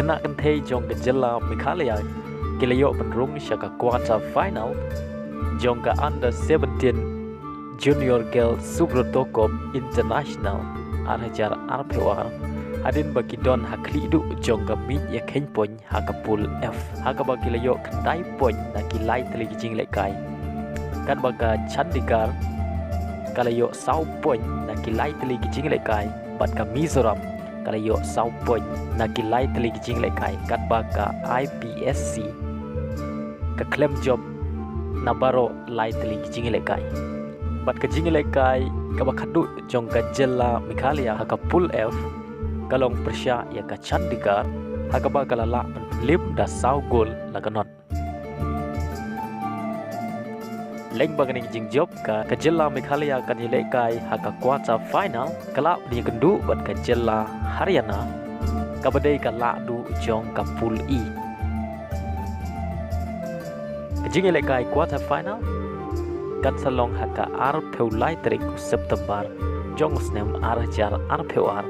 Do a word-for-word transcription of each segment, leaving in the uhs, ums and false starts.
Khynnah kynthei jong ka jylla Meghalaya ki la ïoh ban rung sha ka quarter final jong ka under seventeen Junior Girls Subroto Cup International ar hajar arphew ar, hadien ba ki don ha khlieh duh jong ka miej ïakheiñ point ha ka pool F, ha kaba ki la ïoh khyndai point na ki lai tylli ki jingïalehkai. Katba ka Chandigarh ka la ïoh saw point na ki lai tylli ki jingïalehkai, bad ka Mizoram ka la ïoh saw point na ki lai tylli ki jingïalehkai, katba ka I P S C ka khlem jop na baroh lai tylli ki jingïalehkai. Bad ka jingïalehkai kaba khatduh jong ka jylla Meghalaya ha ka pool F ka long pyrshah ïa ka Chandigarh, ha kaba ka la lah ban pynlip da saw gol la ka not. Lem bad kane ka jingjop, ka, ka jylla Meghalaya kan ïalehkai ha ka quarter final, ka lah ban ïakynduh bad ka jylla Haryana, kaba dei ka lahduh jong ka pool E. Ka jingïalehkai quarter final kan sa long ha ka arphew lai tarik u September jong u snem ar hajar arphew ar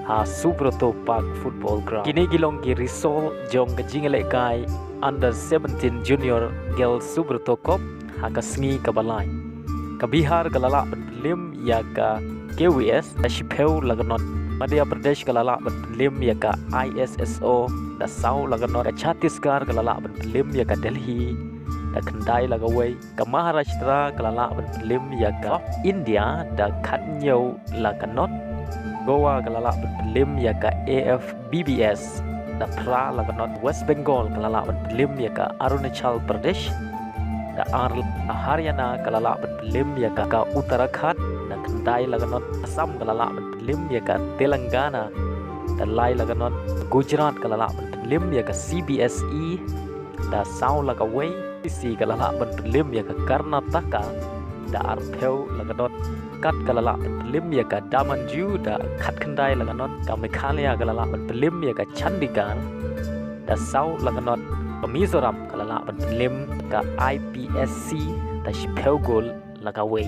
ha Subroto Park Football Ground. Kine ki long ki result jong ka jingïalehkai under seventeen Junior Girls Subroto Cup ha ka sngi kaba lai. Ka Bihar ka la lah ban pynlip ïa ka K V S da shiphew la ka not. Madhya Pradesh ka la lah ban pynlip ïa ka I S S O da saw la ka not. Ka Chhattisgarh ka la lah ban pynlip ïa ka Delhi da khyndai la ka wei. Ka Maharashtra ka la lah ban pynlip ïa ka India da khathynñiew la ka not. Goa ka la lah ban pynlip ïa ka A F B B S da phra la ka not. West Bengal ka la lah ban pynlip ïa ka Arunachal Pradesh da ar. Haryana ka la lah ban pynlip ïa ka, ka Uttarakhand da khyndai la ka not. Assam ka la lah ban pynlip ïa ka Telangana da lai la ka not. Gujarat ka la lah ban pynlip ïa ka C B S E da saw la ka wei. T C ka la lah ban pynlip ïa ka Karnataka da arphew la ka not. Kat ka la lah ban pynlip ïa ka Daman Diu da khatkhyndai la ka not. Ka Meghalaya ka la lah ban pynlip ïa ka Chandigarh da saw la ka not. Ka Mizoram ka la lah ban pynlip ka I P S C da shiphew gol la ka wei.